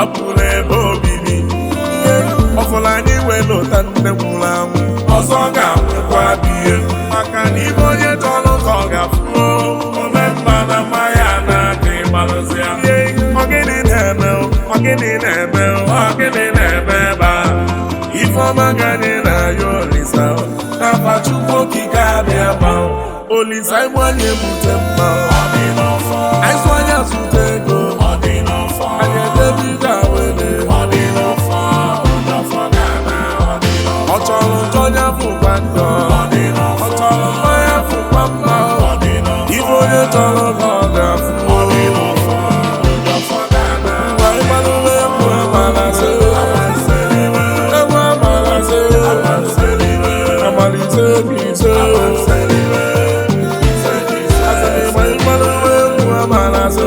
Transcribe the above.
Abụrụ ebe obibi ọfụla anyị wee lụta nne nwụrụ anwụ ọzọ ga-anwụkwa bihe, maka na ibe onye chọrọ ka ọ ga-afụ ome mma na mma ya na-adị gbalụzi ya. Ọgịnị na-eme? Ọgịnị na-eme? Ọgịnị na-eme ebe a? Ifeọma ga anyị na-ayọ Olisa n'afa Chukwu Okike abịa ma Olisa igbu anyị ebute mma, anyị sụ anya zụta ego, anyị edebiga wele. Ọ chọrọ njọ ya fụkwa njọ, ọ chọrọ mma ya fụkwa mma. Ife onye chọrọ ka ọ ga-afụ. Ngwa ịgbalụwa egwu amala se, egwu amala se, amalise bụ ise. Asịrị ịgbalụwa egwu amala se.